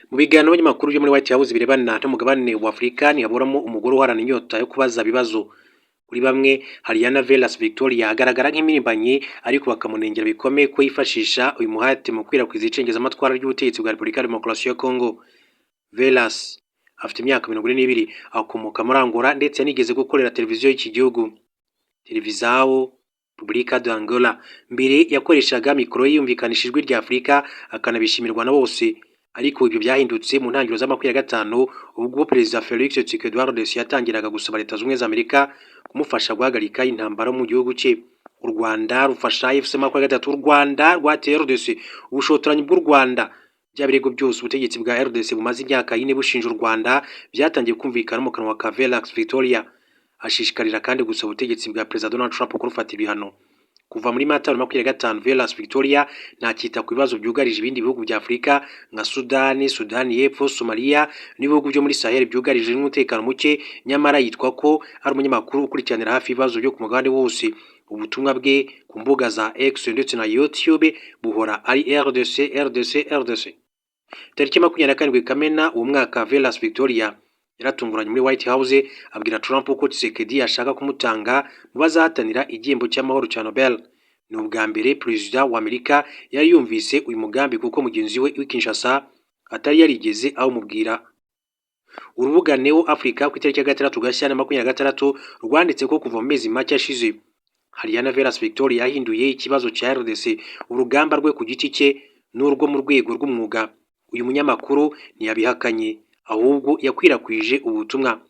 Mu biganiro n'abanyamakuru byo muri White House birebana n'umugabane wa Afurika, ntihaburamo umugore uhorana inyota yo kubaza ibibazo. Kuri bamwe, Hariana Velas Victoria agaragara nk'impirimbanyi, ariko bakamunengera bikomeye ko yifashisha uyu muhate mu gukwirakwiza icengezamatwara ry'ubutegetsi bwa Repubulika ya Demokarasi ya Congo. Velas afite imyaka 42, akomoka muri Angola ndetse yanigeze gukorera televiziyo y'iki gihugu, Televisão Pública de Angola. Mbere yakoreshaga mikoro ye yumvikanisha ijwi rya Afurika, akanabishimirwa na bose, ariko ibyo byahindutse mu ntangiriro za 25, ubwo Perezida Felix Tshisekedi wa RDC yatangiraga gusaba Leta Zunze Ubumwe za Amerika kumufasha guhagarika intambara mu gihugu cye. U Rwanda rufasha AFC 23, u Rwanda rwateye RDC, ubushotoranyi bw'u Rwanda, bya birego byose ubutegetsi bwa RDC bumaze imyaka 4 bushinja u Rwanda byatangiye kumvikana mu kanwa ka Velas Victoria. Ashishikarira kandi gusaba ubutegetsi bwa Perezida Donald Trump kurufata ibihano. Kuva muri Mata 2025, Velas Victoria ntakita ku bibazo byugarije ibindi bihugu bya Afurika nka Sudani, Sudani y'Epfo, Somalia n'ibihugu byo muri Sahel byugarije n'umutekano muke, nyamara yitwa ko ari umunyamakuru ukurikiranira hafi ibibazo byo ku mugabane wose. Ubutumwa bwe ku mbuga za X ndetse na YouTube buhora ari RDC, RDC, RDC. Tariki 27 Kamena uwo mwaka, Velas Victoria yaratunguranye muri White House, abwira Trump ko Tshisekedi ashaka kumutanga mu bazahatanira igihembo cy'amahoro cya Nobel. Ni ubwa mbere perezida wa Amerika yari yumvise uyu mugambi, kuko mugenzi we w'i Kinshasa atari yarigeze awumubwira. Urubuga Neo Africa ku itariki ya 6 Gashyantare 26 rwanditse ko kuva mu mezi make ashize, Hariana Velas Victoria yahinduye ikibazo cya RDC urugamba rwe ku giti cye n'urwo mu rwego rw'umwuga. Uyu munyamakuru ntiyabihakanye, ahubwo yakwirakwije ubutumwa.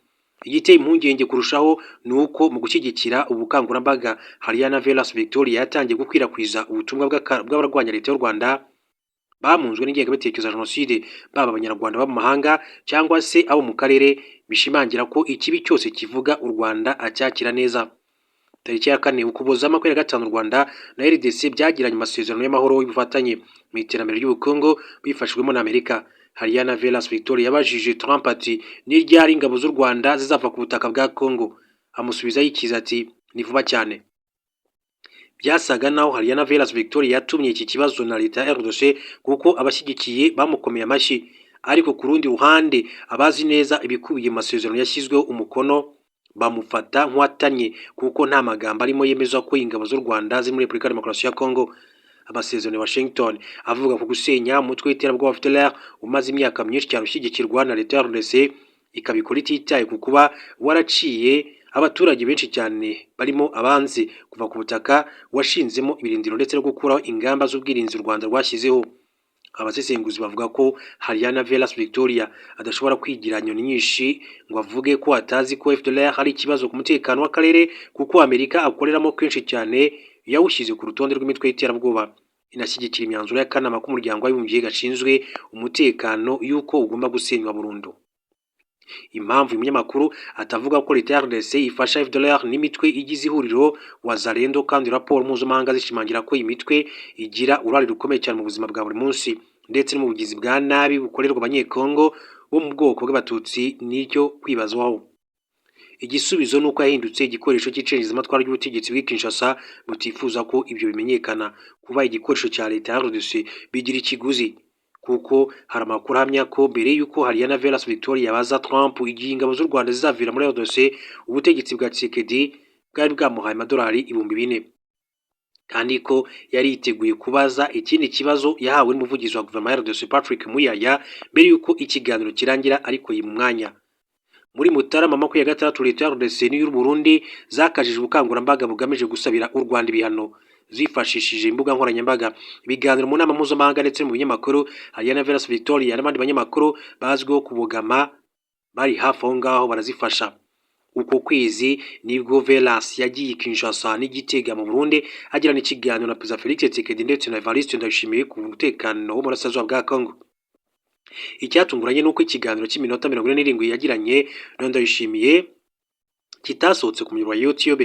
Igiteye impungenge kurushaho ni uko mu gushyigikira ubukangurambaga, Hariana Velas Victoria yatangiye gukwirakwiza ubutumwa bw'abarwanya leta y'u Rwanda bamunzwe n'ingengabitekerezo ya jenoside, baba Abanyarwanda baba mu mahanga cyangwa se abo mu karere, bishimangira ko ikibi cyose kivuga u Rwanda acyakira neza. Tariki ya 4 Ukuboza 25, u Rwanda na RDC byagiranye amasezerano y'amahoro y'ubufatanye mu iterambere ry'ubukungu bifashijwemo na Amerika. Hariana Velas Victoria yabajije Trump ati: "Ni ryari ingabo z'u Rwanda zizava ku butaka bwa Congo?" Amusubiza yikiza ati: "Ni vuba cyane." Byasaga naho Hariana Velas Victoria yatumye iki kibazo na leta ya RDC, kuko abashyigikiye bamukomeye amashyi, ariko ku rundi ruhande abazi neza ibikubiye mu masezerano yashyizweho umukono bamufata nk'uwatanye, kuko nta magambo arimo yemeza ko ingabo z'u Rwanda ziri muri Repubulika ya Demokarasi ya Congo. Amasezerano ya Washington avuga ku gusenya umutwe w'iterabwoba FDLR umaze imyaka myinshi cyane ushyigikirwa na leta ya RDC, ikabikora ititaye ku kuba waraciye abaturage benshi cyane barimo abanzi kuva ku butaka washinzemo ibirindiro, ndetse no gukuraho ingamba z'ubwirinzi u Rwanda rwashyizeho. Abasesenguzi bavuga ko Hariana Velas Victoria adashobora kwigira nyoni nyinshi ngo avuge ko atazi ko FDLR ari ikibazo ku mutekano w'akarere, kuko Amerika akoreramo kenshi cyane yawushyize ku rutonde rw'imitwe y'iterabwoba, inashyigikira imyanzuro y'akanama k'Umuryango w'Abibumbye gashinzwe umutekano y'uko ugomba gusenywa burundu. Impamvu uyu munyamakuru atavuga ko leta ya RDC ifasha FDLR n'imitwe igize ihuriro Wazalendo, kandi raporo mpuzamahanga zishimangira ko iyi mitwe igira uruhare rukomeye cyane mu buzima bwa buri munsi ndetse no mu bugizi bwa nabi bukorerwa Abanyekongo bo mu bwoko bw'Abatutsi, nicyo kwibazwaho. Igisubizo ni uko yahindutse igikoresho cy'icengezamatwara ry'ubutegetsi bw'i Kinshasa butifuza ko ibyo bimenyekana. Kuba igikoresho cya leta ya RDC bigira ikiguzi, kuko hari amakuru ahamya ko mbere y'uko Hariana Velas Victoria baza Trump igihe ingabo z'u Rwanda zizavira muri RDC, ubutegetsi bwa Tshisekedi bwari bwamuhaye amadolari 4000, kandi ko yari yiteguye kubaza ikindi kibazo yahawe n'umuvugizi wa guverinoma ya RDC Patrick Muyaya mbere y'uko ikiganiro kirangira, ariko yima umwanya. Muri Mutarama 26, leta ya RDC n'iy'u Burundi zakajije ubukangurambaga bugamije gusabira u Rwanda ibihano, zifashishije imbuga nkoranyambaga, ibiganiro mu nama mpuzamahanga ndetse no mu binyamakuru. Hariana Velas Victoria n'abandi banyamakuru bazwiho kubogama bari hafi aho ngaho barazifasha. Uko kwezi nibwo Velas yagiye i Kinshasa n'Igitega mu Burundi, agirana ikiganiro na Perezida Felix Tshisekedi ndetse na Evariste Ndayishimiye ku mutekano wo mu burasirazuba bwa Congo. Icyatunguranye ni uko ikiganiro cy'iminota 47 yagiranye na Ndayishimiye kitasohotse ku muyoboro wa YouTube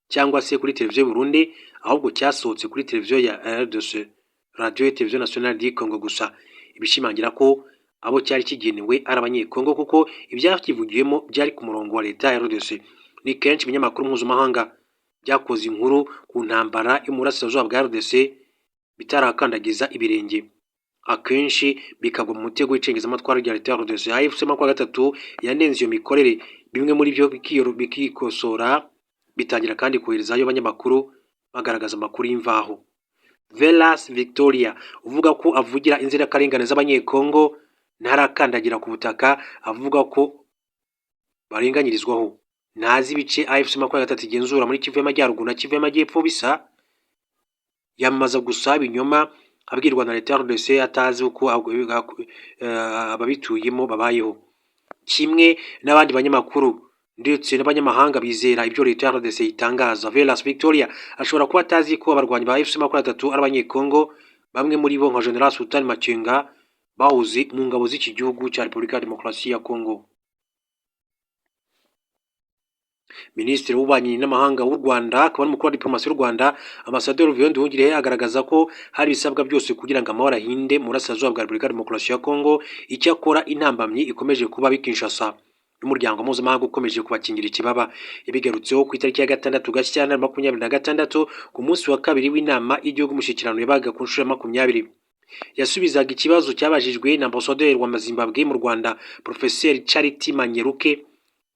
cyangwa se kuri televiziyo y'u Burundi, ahubwo cyasohotse kuri televiziyo ya RDC, Radio et Télévision Nationale du Congo gusa, ibishimangira ko abo cyari kigenewe ari Abanyekongo, kuko ibyakivugiwemo byari ku murongo wa leta ya RDC. Ni kenshi ibinyamakuru mpuzamahanga byakoze inkuru ku ntambara yo mu burasirazuba bwa RDC bitarakandagiza ibirenge. Akenshi bikagwa mu mutego w'icengezamatwara rya leta ya RDC. AFC M23 yanenze iyo mikorere, bimwe muri byo bikikosora, bitangira kandi koherezayo abanyamakuru bagaragaza amakuru y'imvaho. Velas Victoria uvuga ko avugira inzirakarengane z'Abanyekongo ntarakandagira ku butaka avuga ko barenganyirizwaho. Ntazi ibice AFC 23 igenzura muri Kivu y'Amajyaruguru na Kivu y'Amajyepfo bisa. Yamamaza gusa ibinyoma abwirwa na leta ya RDC, atazi uko ababituyemo babayeho. Kimwe n'abandi banyamakuru ndetse n'abanyamahanga bizera ibyo leta ya RDC itangaza, Velas Victoria ashobora kuba atazi ko abarwanyi ba AFC 23 ari Abanyekongo, bamwe muri bo nka General Sultan Makenga bahoze mu ngabo z'iki gihugu cya Repubulika ya Demokarasi ya Kongo. Minisitiri w'Ububanyi n'Amahanga w'u Rwanda akaba n'umukuru wa diplomasi y'u Rwanda, Ambasaderi Olivier Nduhungirehe, agaragaza ko hari ibisabwa byose kugira ngo amahoro ahinde mu burasirazuba bwa Repubulika ya Demokarasi ya Kongo. Icyakora intambamyi ikomeje kuba Kinshasa n'umuryango mpuzamahanga ukomeje kubakingira ikibaba. Yabigarutseho ku itariki ya 6 Gashyantare 2026, ku munsi wa kabiri w'inama y'igihugu umushyikirano yabaga ku nshuro ya 20. Yasubizaga ikibazo cyabajijwe na ambasaderi wa Zimbabwe mu Rwanda, Profeseri Charity Manyeruke,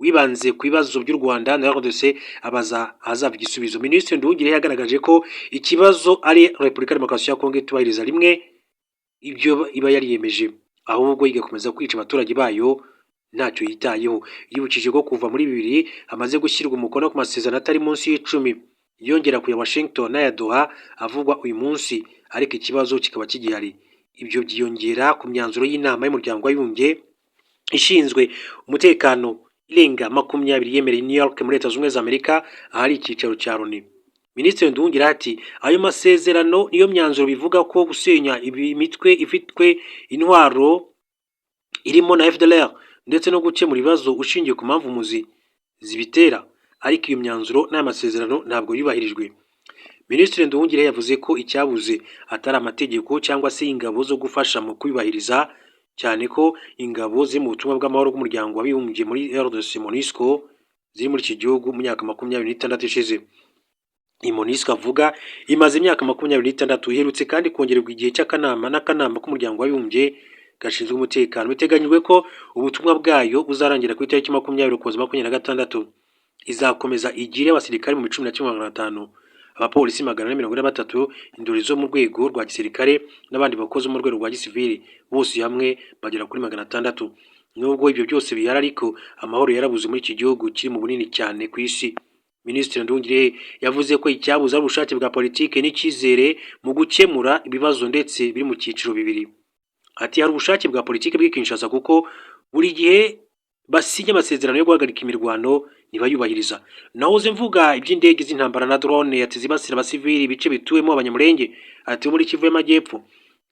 wibanze ku bibazo by'u Rwanda na RDC, abaza ahazava igisubizo. Minisitiri Nduhungirehe yagaragaje ko ikibazo ari Repubulika ya Demokarasi ya Kongo itubahiriza rimwe ibyo iba yariyemeje, ahubwo igakomeza kwica abaturage bayo ntacyo yitayeho. Yibukije ko kuva muri 2000 hamaze gushyirwa umukono ku masezerano atari munsi y'10, yongera ku ya Washington n'aya Doha avugwa uyu munsi, ariko ikibazo kikaba kigihari. Ibyo byiyongera ku myanzuro y'inama y'umuryango w'abibumbye ishinzwe umutekano irenga 20 yemereye New York muri Leta Zunze Ubumwe za Amerika, ahari icyicaro cya Loni. Minisitiri Nduhungirehe ati ayo masezerano niyo myanzuro bivuga ko gusenya imitwe ifitwe intwaro irimo na FDLR ndetse no gukemura ibibazo ushingiye ku mpamvu muzi zibitera, ariko iyo myanzuro n'aya masezerano ntabwo yubahirijwe. Minisitiri Nduhungirehe yavuze ko icyabuze atari amategeko cyangwa se ingabo zo gufasha mu kuyubahiriza, cyane ko ingabo ziri mu butumwa bw'amahoro bw'umuryango w'abibumbye muri RDC MONUSCO ziri muri iki gihugu mu myaka 26 ishize. Iyi MONUSCO avuga imaze imyaka 26, iherutse kandi kongererwa igihe cy'akanama n'akanama k'umuryango w'abibumbye gashinzwe umutekano. Biteganyijwe ko ubutumwa bwayo buzarangira ku itariki 20 Ukuboza 2026. Izakomeza igire abasirikare mu 11,500, abapolisi 443, indori zo mu rwego rwa gisirikare n'abandi bakozi bo mu rwego rwa gisivili, bose hamwe bagera kuri 600. Nubwo ibyo byose bihari ariko, amahoro yarabuze muri iki gihugu kiri mu bunini cyane ku isi. Minisitiri Nduhungirehe yavuze ko icyabuze ari ubushake bwa politiki n'icyizere mu gukemura ibibazo, ndetse biri mu cyiciro bibiri. Ati hari ubushake bwa politiki bw'i Kinshasa, kuko buri gihe basinya amasezerano yo guhagarika imirwano ntibayubahiriza. Nahoze mvuga iby'indege z'intambara na drone, ati zibasira abasivili, ibice bituwemo Abanyamulenge, ati bo muri Kivu y'Amajyepfo.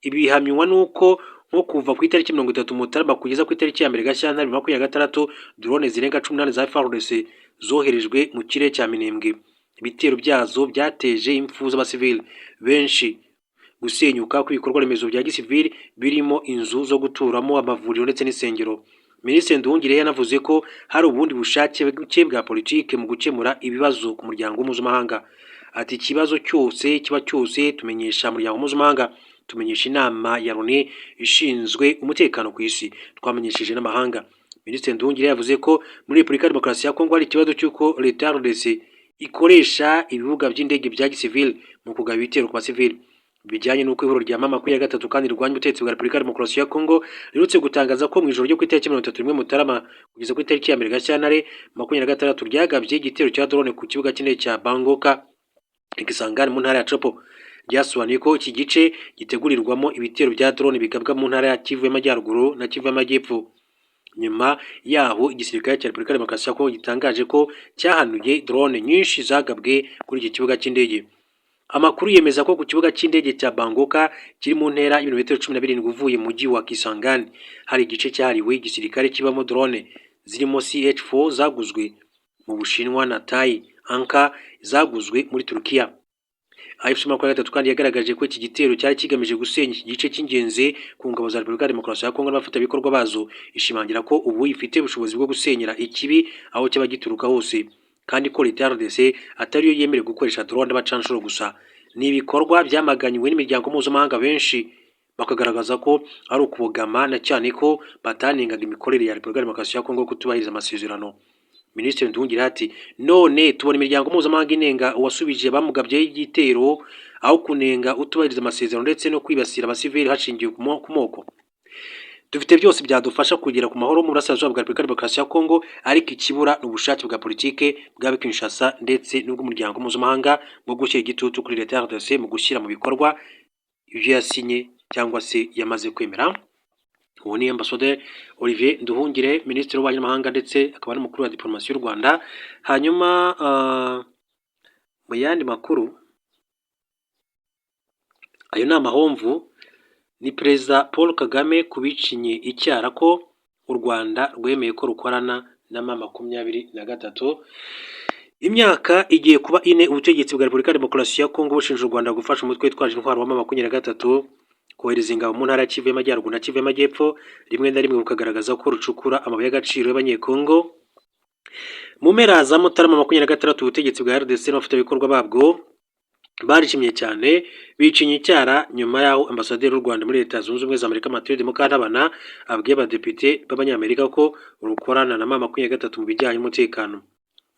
Ibi bihamywa n'uko nko kuva ku itariki 30 Mutarama kugeza ku itariki ya 1 Gashyantare 2026, drone zirenga 18 za FARDC zoherejwe mu kirere cya Minembwe. Ibitero byazo byateje impfu z'abasivili benshi, gusenyuka kw'ibikorwa remezo bya gisivili birimo inzu zo guturamo, amavuriro ndetse n'insengero. Minisitiri Nduhungirehe yanavuze ko hari ubundi bushake buke bwa politiki mu gukemura ibibazo ku muryango mpuzamahanga. Ati ikibazo cyose kiba cyose tumenyesha umuryango mpuzamahanga, tumenyesha inama ya Loni ishinzwe umutekano ku isi, twamenyesheje n'amahanga. Minisitiri Nduhungirehe yavuze ko muri Repubulika ya Demokarasi ya Kongo hari ikibazo cy'uko leta ya RDC ikoresha ibibuga by'indege bya gisivili mu kugaba ibitero ku basivili. Bijyanye n'uko ihuriro rya M23 kandi rirwanya ubutegetsi bwa Repubulika ya Demokarasi ya Kongo riherutse gutangaza ko mu ijoro ryo ku itariki 31 Mutarama kugeza ku itariki ya 1 Gashyantare 2026 ryagabye igitero cya drone ku kibuga cy'indege cya Bangoka Kisangani mu ntara ya Tshopo. Ryasobanuye ko iki gice gitegurirwamo ibitero bya drone bigabwa mu ntara ya Kivu y'Amajyaruguru na Kivu y'Amajyepfo. Nyuma yaho igisirikare cya Repubulika ya Demokarasi ya Kongo gitangaje ko cyahanuye drone nyinshi zagabwe kuri iki kibuga cy'indege. Amakuru yemeza ko ku kibuga cy'indege cya Bangoka kiri mu ntera y'ibirometero 17 uvuye mu mujyi wa Kisangani, hari igice cyahariwe igisirikare kibamo drone zirimo CH4 zaguzwe mu Bushinwa na Tai Anka zaguzwe muri Turukiya. AFC 23 kandi yagaragaje ko iki gitero cyari kigamije gusenya iki gice cy'ingenzi ku ngabo za Repubulika ya Demokarasi ya Kongo n'abafatanyabikorwa bazo, ishimangira ko ubu ifite ubushobozi bwo gusenyera ikibi aho cyaba gituruka hose, kandi ko leta ya RDC atariyo yemerewe gukoresha drone n'abacanshuro gusa. Ni ibikorwa byamaganywe n'imiryango mpuzamahanga, benshi Bakagaragaza ko ari ukubogama, na cyane ko batanengaga imikorere ya Repubulika ya Demokarasi ya Kongo kutubahiriza amasezerano. Minisitiri Nduhungirehe ati: "None tubona imiryango mpuzamahanga inenga uwasubije bamugabyeho igitero aho kunenga utubahiriza amasezerano ndetse no kwibasira abasivili hashingiwe ku moko. Dufite byose byadufasha kugera ku mahoro mu burasirazuba bwa Repubulika ya Demokarasi ya Kongo, ariko ikibura ni ubushake bwa politike bwa Kinshasa ndetse n'ubw'umuryango mpuzamahanga bwo gushyira igitutu kuri leta ya RDC mu gushyira mu bikorwa ibyo yasinye cyangwa se yamaze kwemera." Uwo ni Ambasaderi Olivier Nduhungirehe, Minisitiri w'Ububanyi n'Amahanga ndetse akaba n'umukuru wa diplomasi y'u Rwanda. Hanyuma mu yandi makuru, ayo ni amahomvu, ni Perezida Paul Kagame kubicinye icyara ko u Rwanda rwemeye ko rukorana na M23. Imyaka igiye kuba 4 ubutegetsi bwa Repubulika ya Demokarasi ya Kongo bushinja u Rwanda gufasha umutwe witwaje intwaro wa M23 kohereza ingabo mu ntara ya Kivu y'Amajyaruguru na Kivu y'Amajyepfo, rimwe na rimwe bukagaragaza ko rucukura amabuye y'agaciro y'Abanyekongo. Mu mpera za Mutarama 26, ubutegetsi bwa RDC n'abafatanyabikorwa babwo barishimye cyane, bicinya icyara nyuma y'aho ambasaderi w'u Rwanda muri Leta Zunze Ubumwe za Amerika, Mathilde Mukantabana, abwiye abadepite b'Abanyamerika ko rukorana na M23 mu bijyanye n'umutekano.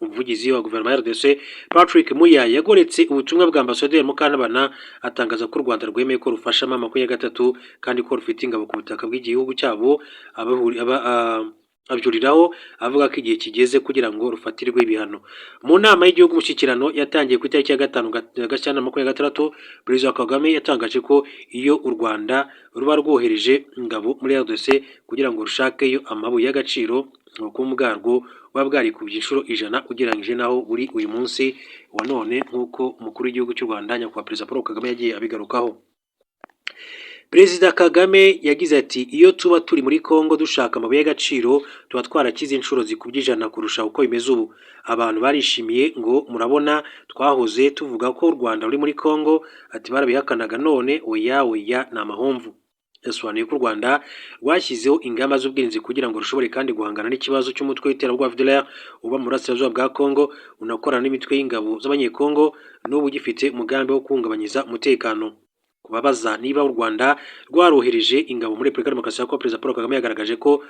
Umuvugizi wa guverinoma ya RDC, Patrick Muyaya, yagoretse ubutumwa bwa ambasaderi Mukantabana, atangaza ko u Rwanda rwemeye ko rufasha M23 kandi ko rufite ingabo ku butaka bw'igihugu cyabo, abyuriraho avuga ko igihe kigeze kugira ngo rufatirwe ibihano. Mu nama y'igihugu umushyikirano yatangiye ku itariki ya 5 Gashyantare 26, Perezida Kagame yatangaje ko iyo u Rwanda ruba rwohereje ingabo muri RDC kugira ngo rushakeyo amabuye y'agaciro, ubukungu bwarwo buba bwarikubye inshuro 100 ugereranyije n'aho buri uyu munsi wa none, nk'uko umukuru w'igihugu cy'u Rwanda, Nyakubahwa Perezida Paul Kagame, yagiye abigarukaho. Perezida Kagame yagize ati: "Iyo tuba turi muri Congo dushaka amabuye y'agaciro, tuba twarakize inshuro zikubye 100 kurusha uko bimeze ubu. Abantu barishimiye ngo murabona twahoze tuvuga ko u Rwanda ruri muri Congo", ati "barabihakanaga, none oya oya, ni amahomvu." Yasobanuye ko u Rwanda rwashyizeho ingamba z'ubwirinzi kugira ngo rushobore kandi guhangana n'ikibazo cy'umutwe w'iterabwoba FDLR uba mu burasirazuba bwa Congo, unakorana n'imitwe y'ingabo z'Abanyekongo n'ubu ugifite umugambi wo guhungabanyiriza umutekano. Kubabaza niba u Rwanda rwarohereje ingabo muri Repubulika ya Demokarasi ya Kongo, Perezida Paul Kagame yagaragaje ko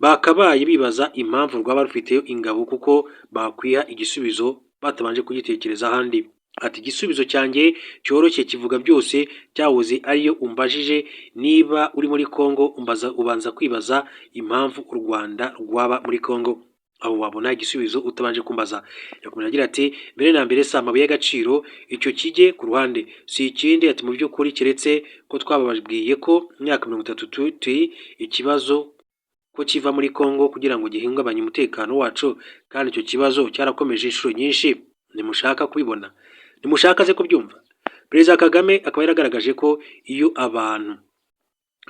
bakabaye bibaza impamvu rwaba rufiteyo ingabo, kuko bakwiha igisubizo batabanje kugitekereza ahandi. Ati: "Igisubizo cyanjye cyoroshye kivuga byose cyahoze ariyo umbajije niba uri muri Congo umbaza, ubanza kwibaza impamvu u Rwanda rwaba muri Congo. Aho wabona igisubizo utabanje kumbaza." Yakomeje agira ati: "Mbere na mbere si amabuye y'agaciro, icyo kijye ku ruhande, si ikindi", ati "mu by'ukuri keretse ko twababwiye ko imyaka 30 tuti ikibazo ko kiva muri Congo kugira ngo gihungabanye umutekano wacu, kandi icyo kibazo cyarakomeje inshuro nyinshi. Ntimushaka kubibona, ntimushaka se kubyumva?" Perezida Kagame akaba yaragaragaje ko iyo abantu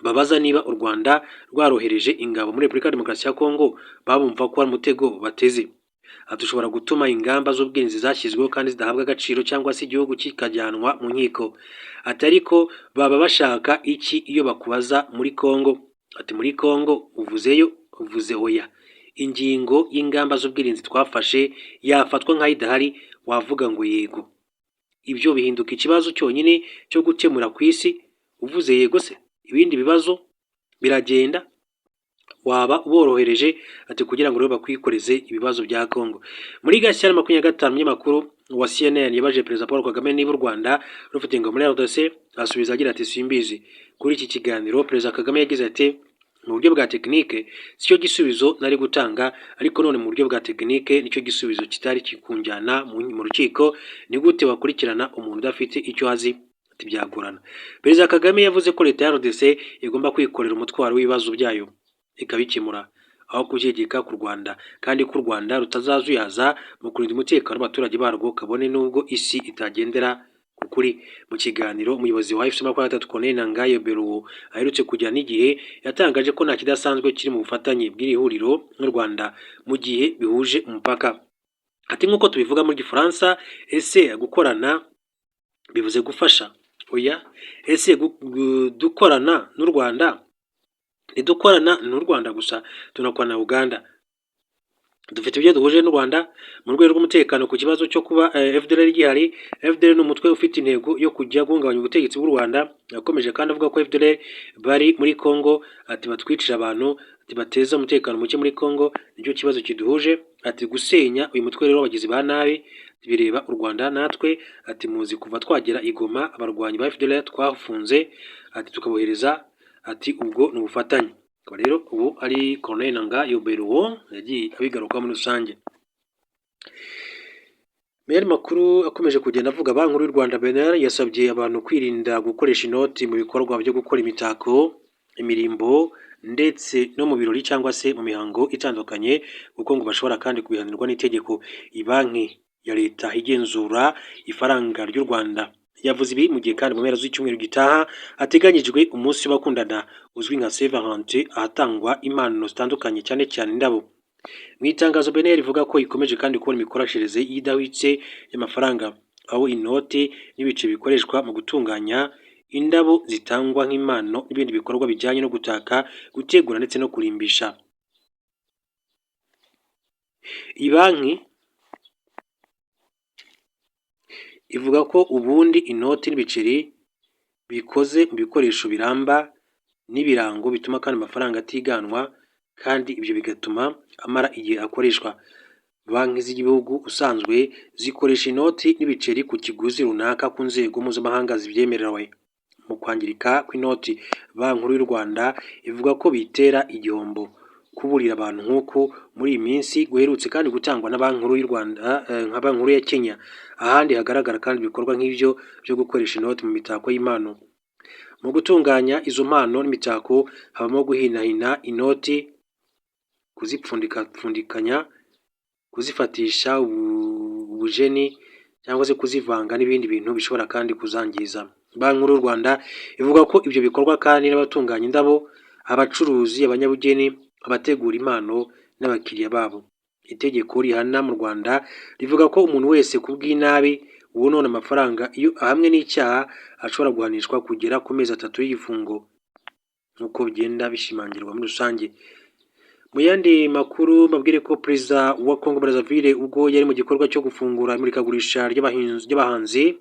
babaza niba u Rwanda rwarohereje ingabo muri Repubulika ya Demokarasi ya Kongo, babumva ko ari umutego bateze. Ati: "Ushobora gutuma ingamba z'ubwirinzi zashyizweho kandi zidahabwa agaciro, cyangwa se igihugu kikajyanwa mu nkiko." Ati: "Ariko baba bashaka iki iyo bakubaza muri Kongo?" Ati: "Muri Kongo uvuzeyo uvuze oya. Ingingo y'ingamba z'ubwirinzi twafashe yafatwa nk'aho idahari, wavuga ngo yego. Ibyo bihinduka ikibazo cyonyine cyo gukemura ku isi. Uvuze yego se, ibindi bibazo biragenda, waba uborohereje", ati kugira ngo rero bakwikoreze ibibazo bya Congo. Muri Gashyantare 25, umunyamakuru wa CNN yabajije Perezida Paul Kagame niba u Rwanda rufite ingabo muri RDC, asubiza agira ati: "Simbizi." Kuri iki kiganiro, Perezida Kagame yagize ati: "Mu buryo bwa tekinike sicyo gisubizo nari gutanga, ariko none mu buryo bwa tekinike nicyo gisubizo kitari kunjyana mu rukiko. Ni gute wakurikirana umuntu udafite icyo azi?" Ati: "Byagorana." Perezida Kagame yavuze ko leta ya RDC igomba kwikorera umutwaro w'ibibazo byayo ikabikemura aho kubyegeka ku Rwanda, kandi ko u Rwanda rutazazuyaza mu kurinda umutekano w'abaturage barwo, kabone n'ubwo isi itagendera ku kuri. Mu kiganiro umuyobozi wa AFC 23, Corneille Nangaa Yobeluo, aherutse kujyana n'igihe, yatangaje ko nta kidasanzwe kiri mu bufatanye bw'iri huriro n'u Rwanda mu gihe bihuje umupaka. Ati: "Nk'uko tubivuga muri Gifaransa, ese gukorana bivuze gufasha? Oya. Ese dukorana n'u Rwanda? Ntidukorana n'u Rwanda gusa, tunakorana na Uganda." Dufite ibyo duhuje n'u Rwanda mu rwego rw'umutekano ku kibazo cyo kuba FDLR gihari. FDLR ni umutwe ufite intego yo kujya guhungabanya ubutegetsi bw'u Rwanda. Yakomeje kandi avuga ko FDLR bari muri Congo, ati batwicira abantu, ati bateza umutekano muke muri Congo, nicyo kibazo kiduhuje. Ati gusenya uyu mutwe rero w'abagizi ba nabi bireba u Rwanda natwe. Ati muzi kuva twagera i Goma abarwanyi ba FDLR twafunze, ati tukabohereza, ati ubwo ni ubufatanye. Akaba rero ubu ari Corneille Nangaa Yobeluo yagiye abigarukaho muri rusange. Mu yandi makuru akomeje kugenda avuga, Banki Nkuru y'u Rwanda BNR yasabye abantu kwirinda gukoresha inoti mu bikorwa byo gukora imitako, imirimbo ndetse no mu birori cyangwa se mu mihango itandukanye, kuko ngo bashobora kandi kubihanirwa n'itegeko. Iyi banki ya leta igenzura ifaranga ry'u Rwanda yavuze ibi mu gihe kandi mu mpera z'icyumweru gitaha hateganyijwe umunsi w'abakundana uzwi nka Saint Valentin, ahatangwa impano zitandukanye, cyane cyane indabo. Mu itangazo, BNR ivuga ko ikomeje kandi kubona imikoreshereze idahwitse y'amafaranga, aho inoti n'ibice bikoreshwa mu gutunganya indabo zitangwa nk'impano n'ibindi bikorwa bijyanye no gutaka, gutegura ndetse no kurimbisha. Iyi banki ivuga ko ubundi inoti n'ibiceri bikoze mu bikoresho biramba n'ibirango bituma kandi amafaranga atiganwa, kandi ibyo bigatuma amara igihe akoreshwa. Banki z'igihugu usanzwe zikoresha inoti n'ibiceri ku kiguzi runaka ku nzego mpuzamahanga zibyemerewe. Mu kwangirika kw'inoti, Banki Nkuru y'u Rwanda ivuga ko bitera igihombo. Kuburira abantu nk'uku muri iyi minsi guherutse kandi gutangwa na Banki Nkuru y'u Rwanda, nka Banki Nkuru ya Kenya, ahandi hagaragara kandi ibikorwa nk'ibyo byo gukoresha inoti mu mitako y'impano. Mu gutunganya izo mpano n'imitako habamo guhinahina inoti, kuzipfundikapfundikanya, kuzifatisha ubujeni cyangwa se kuzivanga n'ibindi bintu bishobora kandi kuzangiza. Banki Nkuru y'u Rwanda ivuga ko ibyo bikorwa kandi n'abatunganya indabo, abacuruzi, abanyabugeni, abategura impano n'abakiriya babo. Itegeko rihana mu Rwanda rivuga ko umuntu wese ku bw'inabi wonona amafaranga, iyo ahamwe n'icyaha, ashobora guhanishwa kugera ku mezi 3 y'igifungo, nk'uko bigenda bishimangirwa muri rusange. Mu yandi makuru, mbabwire ko Perezida wa Congo Brazzaville, ubwo yari mu gikorwa cyo gufungura imurikagurisha ry'abahanzi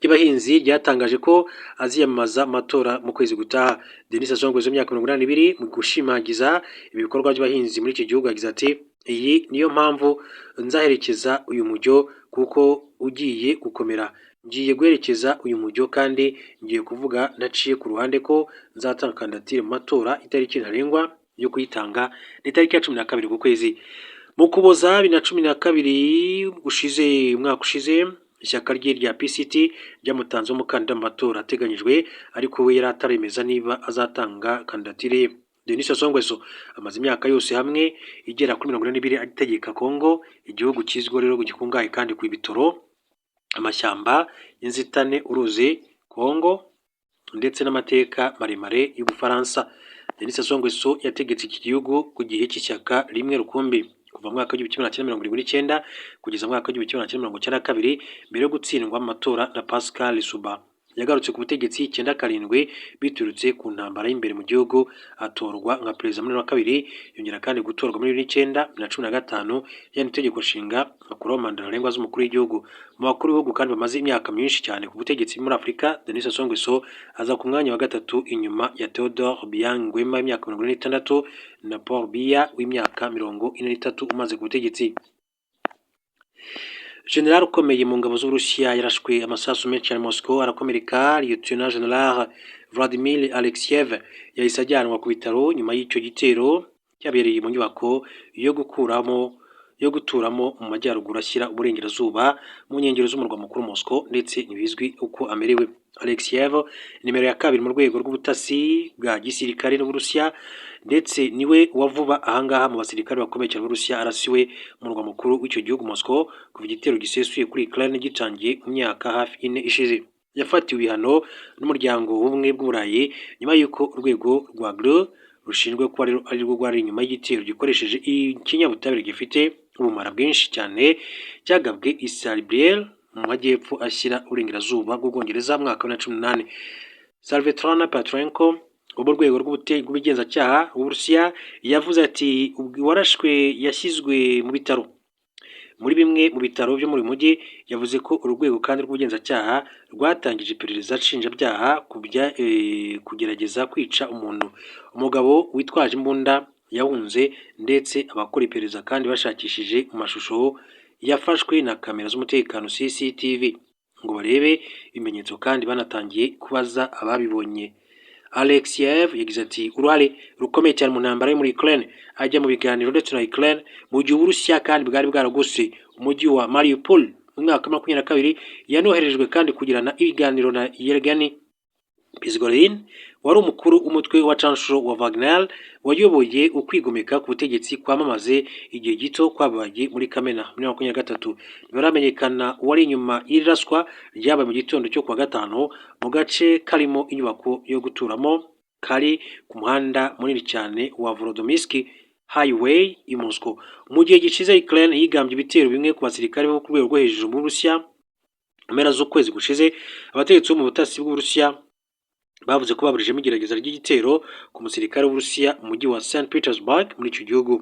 ry'abahinzi, ryatangaje ko aziyamamaza mu matora mu kwezi gutaha. Denis Sassou Nguesso w'imyaka 82, mu gushimagiza ibikorwa by'abahinzi muri iki gihugu, yagize ati: "Iyi niyo mpamvu nzaherekeza uyu mujyo kuko ugiye gukomera. Ngiye guherekeza uyu mujyo kandi ngiye kuvuga ntaciye ku ruhande ko nzatanga kandidatire mu matora. Itariki ntarengwa yo kuyitanga ni itariki ya 12 ku kwezi." Mu Kuboza 2012 gushize, umwaka ushize, ishyaka rye rya PCT ryamutanzeho umukandida mu matora ateganyijwe, ariko we yari ataremeza niba azatanga kandidatire ye. Denis Sassou Nguesso amaze imyaka yose hamwe igera kuri 42 ategeka Congo, igihugu kizwiho rero gikungahaye kandi ku bitoro, amashyamba y'inzitane, uruzi Congo ndetse n'amateka maremare y'Ubufaransa. Denis Sassou Nguesso yategetse iki gihugu ku gihe cy'ishyaka rimwe rukumbi kuva mu mwaka w'1979 kugeza mu mwaka w'1992, mbere yo gutsindwa mu matora na Pascal Lissouba. Yagarutse ku butegetsi 97 biturutse ku ntambara y'imbere mu gihugu, atorwa nka perezida muri wa kabiri, yongera kandi gutorwa muri 2009 na 15 yanditse itegeko nshinga akuraho manda ntarengwa z'umukuru w'igihugu. Mu bakuru b'ibihugu kandi bamaze imyaka myinshi cyane ku butegetsi muri Afurika, Denis Sassou Nguesso aza ku mwanya wa gatatu inyuma ya Theodore Obiang Nguema w'imyaka 46 na Paul Biya w'imyaka 43 umaze ku butegetsi. General ukomeye mu ngabo z'Uburusiya yarashwe amasasu menshi cyane Moscow arakomereka. Lieutenant General Vladimir Alexiev yahise ajyanwa ku bitaro nyuma y'icyo gitero cyabereye mu nyubako yo gukuramo yo guturamo mu majyaruguru ashyira uburengerazuba mu nkengero z'umurwa mukuru Moscow, ndetse ntibizwi uko amerewe. Alexiev, nimero ya kabiri mu rwego rw'ubutasi bwa gisirikare n'Uburusiya, ndetse niwe wa vuba ahangaha mu basirikare bakomeye cyane b'Uburusiya arasiwe mu murwa mukuru w'icyo gihugu Moscow kuva igitero gisesuye kuri Ukraine gitangiye mu myaka hafi ine ishize. Yafatiwe ibihano n'umuryango w'ubumwe bw'Uburayi nyuma y'uko urwego rwa GRU rushinzwe kuba ari rwo rwari inyuma y'igitero gikoresheje ikinyabutabire gifite ubumara bwinshi cyane cyagabwe i Salisbury mu majyepfo ashyira uburengerazuba bw'Ubwongereza mu mwaka wa 2018. Svetlana Petrenko wo mu rwego rw'ubugenzacyaha w'Uburusiya yavuze ati uwarashwe yashyizwe mu bitaro muri bimwe mu bitaro byo muri uyu mujyi. Yavuze ko urwego kandi rw'ubugenzacyaha rwatangije iperereza nshinjabyaha ku kugerageza kwica umuntu. Umugabo witwaje imbunda yahunze, ndetse abakora iperereza kandi bashakishije mu mashusho yafashwe na kamera z'umutekano CCTV ngo barebe ibimenyetso, kandi banatangiye kubaza ababibonye. Alexiev yagize ati uruhare rukomeye cyane mu ntambara yo muri Ukraine, ajya mu biganiro ndetse na Ukraine mu gihe Uburusiya kandi bwari bwaragose umujyi wa Mariupol mu mwaka wa 22. Yanoherejwe kandi kugirana ibiganiro na Yevgeny Prigozhin, wari umukuru w'umutwe wa canshuro wa Wagner wayoboye ukwigomeka ku butegetsi kwamamaze igihe gito kwabaye muri Kamena muri 23. Ntibaramenyekana uwari inyuma y'iraswa ryabaye mu gitondo cyo kuwa gatanu mu gace karimo inyubako yo guturamo kari ku muhanda munini cyane wa Volodymyrsky Highway i Moscow. Mu gihe gishize, Ukraine yigambye ibitero bimwe ku basirikare bo ku rwego rwo hejuru mu Burusiya. Mu mpera z'ukwezi gushize, abategetsi bo mu butasi bw'Uburusiya bavuze ko baburijemo igerageza ry'igitero ku musirikare w'Uburusiya mu mujyi wa St Petersburg muri icyo gihugu.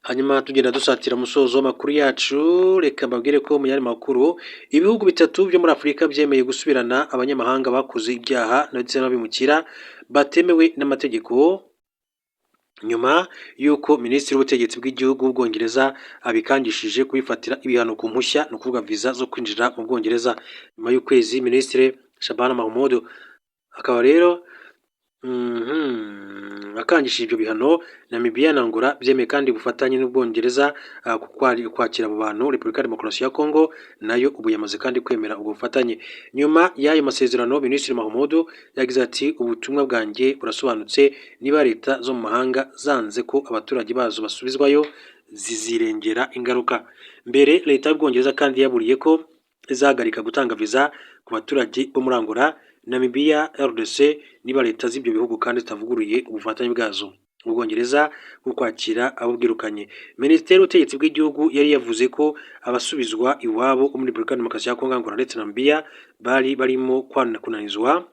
Hanyuma tugenda dusatira umusozo w'amakuru yacu, reka mbabwire ko mu yandi makuru ibihugu bitatu byo muri Afurika byemeye gusubirana abanyamahanga bakoze ibyaha ndetse n'abimukira batemewe n'amategeko, nyuma y'uko minisitiri w'ubutegetsi bw'igihugu w'Ubwongereza abikangishije kubifatira ibihano ku mpushya, ni ukuvuga viza zo kwinjira mu Bwongereza. Nyuma y'ukwezi minisitiri Shabana Mahmoud akaba rero akangishije ibyo bihano, Namibia na Angola byemeye kandi ubufatanye n'Ubwongereza kwakira abo bantu. Repubulika ya Demokarasi ya Kongo nayo ubu yamaze kandi kwemera ubwo bufatanye. Nyuma y'ayo masezerano, Minisitiri Mahmoud yagize ati ubutumwa bwanjye burasobanutse: niba leta zo mu mahanga zanze ko abaturage bazo basubizwayo, zizirengera ingaruka. Mbere leta y'Ubwongereza kandi yaburiye ko izahagarika gutanga viza ku baturage bo muri Angola, Namibia, RDC niba leta z'ibyo bihugu kandi zitavuguruye ubufatanye bwazo Ubwongereza bwo kwakira abo bwirukanye. Minisiteri y'ubutegetsi bw'igihugu yari yavuze ko abasubizwa iwabo bo muri Repubulika ya Demokarasi ya Kongo, Angola ndetse na Namibia bari barimo kunanizwa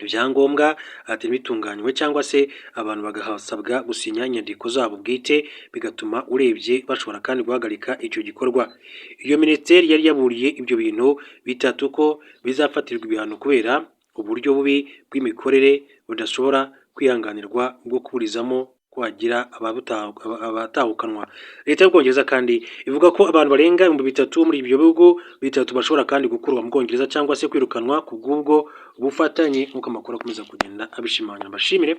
ibyangombwa ati ntibitunganywe cyangwa se abantu bagasabwa gusinya inyandiko zabo bwite, bigatuma urebye bashobora kandi guhagarika icyo gikorwa. Iyo minisiteri yari yaburiye ibyo bintu bitatu ko bizafatirwa ibihano kubera uburyo bubi bw'imikorere budashobora kwihanganirwa bwo kuburizamo kwagira abatahukanwa. Leta y'Ubwongereza kandi ivuga ko abantu barenga 3000 muri ibyo bihugu bitatu bashobora kandi gukurwa mu Bwongereza cyangwa se kwirukanwa ku bw'ubwo bufatanye, nk'uko amakuru akomeza kugenda abishimangira. Mbashimire.